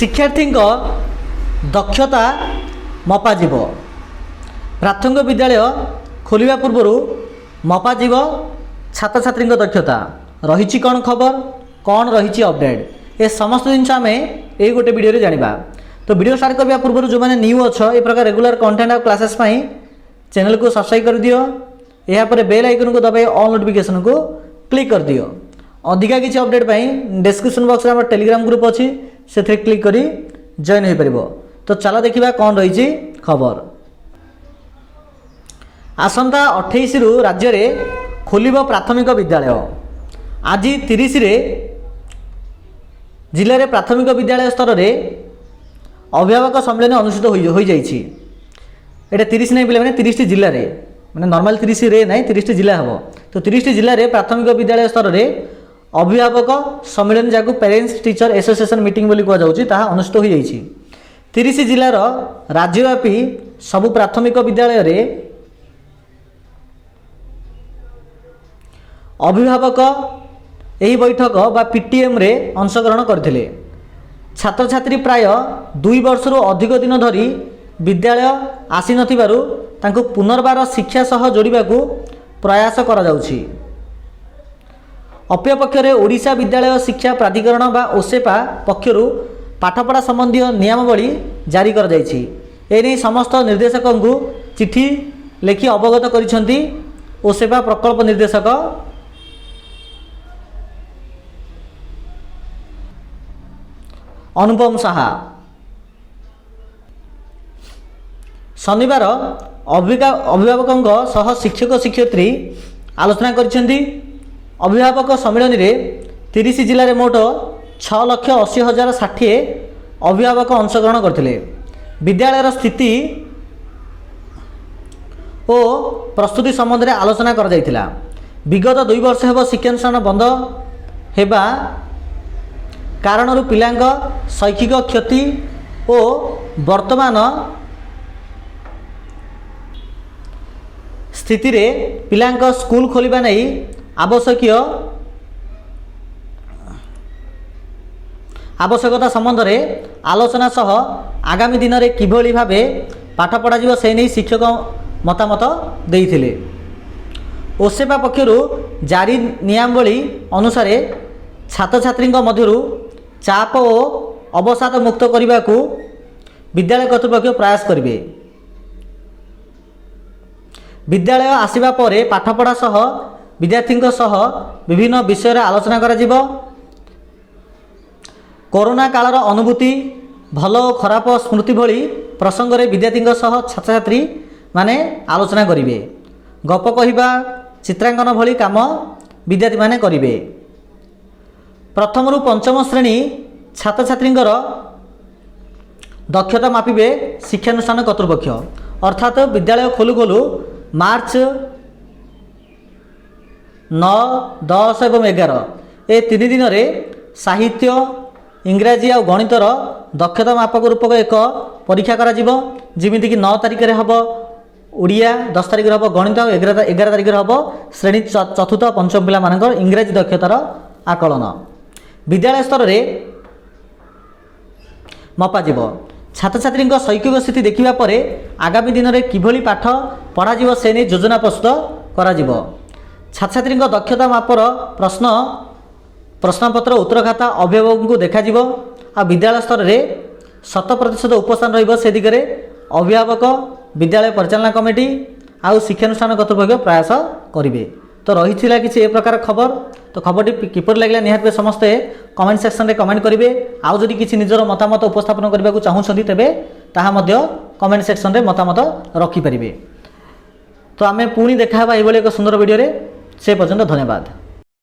ଶିକ୍ଷାର୍ଥୀଙ୍କ ଦକ୍ଷତା ମପାଯିବ। ପ୍ରାଥମିକ ବିଦ୍ୟାଳୟ ଖୋଲିବା ପୂର୍ବରୁ ମପାଯିବ ଛାତ୍ରଛାତ୍ରୀଙ୍କ ଦକ୍ଷତା। ରହିଛି କ'ଣ ଖବର, କ'ଣ ରହିଛି ଅପଡ଼େଟ୍, ଏ ସମସ୍ତ ଜିନିଷ ଆମେ ଏଇ ଗୋଟେ ଭିଡ଼ିଓରେ ଜାଣିବା। ତ ଭିଡ଼ିଓ ଷ୍ଟାର୍ଟ କରିବା ପୂର୍ବରୁ ଯେଉଁମାନେ ନ୍ୟୁ ଅଛ, ଏ ପ୍ରକାର ରେଗୁଲାର କଣ୍ଟେଣ୍ଟ ଆଉ କ୍ଲାସେସ୍ ପାଇଁ ଚ୍ୟାନେଲକୁ ସବସ୍କ୍ରାଇବ୍ କରିଦିଅ। ଏହାପରେ ବେଲ୍ ଆଇକନ୍କୁ ଦବାଇ ଅଲ୍ ନୋଟିଫିକେସନ୍କୁ କ୍ଲିକ୍ କରିଦିଅ। ଅଧିକା କିଛି ଅପଡ଼େଟ୍ ପାଇଁ ଡେସ୍କ୍ରିପସନ୍ ବକ୍ସରେ ଆମର ଟେଲିଗ୍ରାମ ଗ୍ରୁପ୍ ଅଛି, ସେଥିରେ କ୍ଲିକ୍ କରି ଜଏନ୍ ହୋଇପାରିବ। ତ ଚାଲ ଦେଖିବା କ'ଣ ରହିଛି ଖବର। ଆସନ୍ତା 28ରୁ ରାଜ୍ୟରେ ଖୋଲିବ ପ୍ରାଥମିକ ବିଦ୍ୟାଳୟ। ଆଜି 30ରେ ଜିଲ୍ଲାରେ ପ୍ରାଥମିକ ବିଦ୍ୟାଳୟ ସ୍ତରରେ ଅଭିଭାବକ ସମ୍ମିଳନୀ ଅନୁଷ୍ଠିତ ହୋଇଯାଇଛି। ଏଇଟା 30 ନାହିଁ ପିଲାମାନେ, 30ଟି ଜିଲ୍ଲାରେ, ମାନେ ନର୍ମାଲ 30ରେ ନାହିଁ, 30ଟି ଜିଲ୍ଲା ହେବ। ତ 30ଟି ଜିଲ୍ଲାରେ ପ୍ରାଥମିକ ବିଦ୍ୟାଳୟ ସ୍ତରରେ ଅଭିଭାବକ ସମ୍ମିଳନୀ, ଯାହାକୁ ପ୍ୟାରେଣ୍ଟସ୍ ଟିଚର ଆସୋସିଏସନ୍ ମିଟିଂ ବୋଲି କୁହାଯାଉଛି, ତାହା ଅନୁଷ୍ଠିତ ହୋଇଯାଇଛି। 30 ଜିଲ୍ଲାର ରାଜ୍ୟବ୍ୟାପୀ ସବୁ ପ୍ରାଥମିକ ବିଦ୍ୟାଳୟରେ ଅଭିଭାବକ ଏହି ବୈଠକ ବା ପିଟିଏମ୍ରେ ଅଂଶଗ୍ରହଣ କରିଥିଲେ। ଛାତ୍ରଛାତ୍ରୀ ପ୍ରାୟ 2 ବର୍ଷରୁ ଅଧିକ ଦିନ ଧରି ବିଦ୍ୟାଳୟ ଆସିନଥିବାରୁ ତାଙ୍କୁ ପୁନର୍ବାର ଶିକ୍ଷା ସହ ଯୋଡ଼ିବାକୁ ପ୍ରୟାସ କରାଯାଉଛି। ଅପରପକ୍ଷରେ ଓଡ଼ିଶା ବିଦ୍ୟାଳୟ ଶିକ୍ଷା ପ୍ରାଧିକରଣ ବା ଓସେପା ପକ୍ଷରୁ ପାଠପଢ଼ା ସମ୍ବନ୍ଧୀୟ ନିୟମାବଳୀ ଜାରି କରାଯାଇଛି। ଏନେଇ ସମସ୍ତ ନିର୍ଦ୍ଦେଶକଙ୍କୁ ଚିଠି ଲେଖି ଅବଗତ କରିଛନ୍ତି ଓସେପା ପ୍ରକଳ୍ପ ନିର୍ଦ୍ଦେଶକ ଅନୁପମ ସାହା। ଶନିବାର ଅଭିଭାବକଙ୍କ ସହ ଶିକ୍ଷକ ଶିକ୍ଷୟିତ୍ରୀ ଆଲୋଚନା କରିଛନ୍ତି। ଅଭିଭାବକ ସମ୍ମିଳନୀରେ 30 ଜିଲ୍ଲାରେ ମୋଟ 6,80,060 ଅଭିଭାବକ ଅଂଶଗ୍ରହଣ କରିଥିଲେ। ବିଦ୍ୟାଳୟର ସ୍ଥିତି ଓ ପ୍ରସ୍ତୁତି ସମ୍ବନ୍ଧରେ ଆଲୋଚନା କରାଯାଇଥିଲା। ବିଗତ 2 ବର୍ଷ ହେବ ଶିକ୍ଷାନୁଷ୍ଠାନ ବନ୍ଦ ହେବା କାରଣରୁ ପିଲାଙ୍କ ଶୈକ୍ଷିକ କ୍ଷତି ଓ ବର୍ତ୍ତମାନ ସ୍ଥିତିରେ ପିଲାଙ୍କ ସ୍କୁଲ ଖୋଲିବା ନେଇ ଆବଶ୍ୟକତା ସମ୍ବନ୍ଧରେ ଆଲୋଚନା ସହ ଆଗାମୀ ଦିନରେ କିଭଳି ଭାବେ ପାଠ ପଢ଼ାଯିବ ସେ ନେଇ ଶିକ୍ଷକ ମତାମତ ଦେଇଥିଲେ। ଓସେପା ପକ୍ଷରୁ ଜାରି ନିୟମାବଳୀ ଅନୁସାରେ ଛାତ୍ରଛାତ୍ରୀଙ୍କ ମଧ୍ୟରୁ ଚାପ ଓ ଅବସାଦ ମୁକ୍ତ କରିବାକୁ ବିଦ୍ୟାଳୟ କର୍ତ୍ତୃପକ୍ଷ ପ୍ରୟାସ କରିବେ। ବିଦ୍ୟାଳୟ ଆସିବା ପରେ ପାଠପଢ଼ା ସହ ବିଦ୍ୟାର୍ଥୀଙ୍କ ସହ ବିଭିନ୍ନ ବିଷୟରେ ଆଲୋଚନା କରାଯିବ। କରୋନା କାଳର ଅନୁଭୂତି, ଭଲ ଓ ଖରାପ ସ୍ମୃତି ଭଳି ପ୍ରସଙ୍ଗରେ ବିଦ୍ୟାର୍ଥୀଙ୍କ ସହ ଛାତ୍ରଛାତ୍ରୀ ମାନେ ଆଲୋଚନା କରିବେ। ଗପ କହିବା, ଚିତ୍ରାଙ୍କନ ଭଳି କାମ ବିଦ୍ୟାର୍ଥୀମାନେ କରିବେ। ପ୍ରଥମରୁ ପଞ୍ଚମ ଶ୍ରେଣୀ ଛାତ୍ରଛାତ୍ରୀଙ୍କର ଦକ୍ଷତା ମାପିବେ ଶିକ୍ଷାନୁଷ୍ଠାନ କର୍ତ୍ତୃପକ୍ଷ। ଅର୍ଥାତ୍ ବିଦ୍ୟାଳୟ ଖୋଲୁ ଖୋଲୁ ମାର୍ଚ୍ଚ 9, 10 ଏବଂ 11 ଏ 3 ଦିନରେ ସାହିତ୍ୟ, ଇଂରାଜୀ ଆଉ ଗଣିତର ଦକ୍ଷତା ମାପକ ରୂପକ ଏକ ପରୀକ୍ଷା କରାଯିବ। ଯେମିତିକି 9 ତାରିଖରେ ହେବ ଓଡ଼ିଆ, 10 ତାରିଖରେ ହେବ ଗଣିତ, ଆଉ 11 ତାରିଖରେ ହେବ ଶ୍ରେଣୀ ଚତୁର୍ଥ ପଞ୍ଚମ ପିଲାମାନଙ୍କର ଇଂରାଜୀ ଦକ୍ଷତାର ଆକଳନ। ବିଦ୍ୟାଳୟ ସ୍ତରରେ ମପାଯିବ। ଛାତ୍ରଛାତ୍ରୀଙ୍କ ଶୈକ୍ଷିକ ସ୍ଥିତି ଦେଖିବା ପରେ ଆଗାମୀ ଦିନରେ କିଭଳି ପାଠ ପଢ଼ାଯିବ ସେ ନେଇ ଯୋଜନା ପ୍ରସ୍ତୁତ କରାଯିବ। ଛାତ୍ରଛାତ୍ରୀଙ୍କ ଦକ୍ଷତା ମାପର ପ୍ରଶ୍ନପତ୍ର, ଉତ୍ତର ଖାତା ଅଭିଭାବକଙ୍କୁ ଦେଖାଯିବ। ଆଉ ବିଦ୍ୟାଳୟ ସ୍ତରରେ 100% ଉପସ୍ଥାନ ରହିବ ସେ ଦିଗରେ ଅଭିଭାବକ, ବିଦ୍ୟାଳୟ ପରିଚାଳନା କମିଟି ଆଉ ଶିକ୍ଷାନୁଷ୍ଠାନ କର୍ତ୍ତୃପକ୍ଷ ପ୍ରୟାସ କରିବେ। ତ ରହିଥିଲା କିଛି ଏ ପ୍ରକାର ଖବର। ତ ଖବରଟି କିପରି ଲାଗିଲା ନିହାତି ସମସ୍ତେ କମେଣ୍ଟ ସେକ୍ସନରେ କମେଣ୍ଟ କରିବେ। ଆଉ ଯଦି କିଛି ନିଜର ମତାମତ ଉପସ୍ଥାପନ କରିବାକୁ ଚାହୁଁଛନ୍ତି, ତେବେ ତାହା ମଧ୍ୟ କମେଣ୍ଟ ସେକ୍ସନରେ ମତାମତ ରଖିପାରିବେ। ତ ଆମେ ପୁଣି ଦେଖା ହେବା ଏଇଭଳି ଏକ ସୁନ୍ଦର ଭିଡ଼ିଓରେ। ସେ ପର୍ଯ୍ୟନ୍ତ ଧନ୍ୟବାଦ।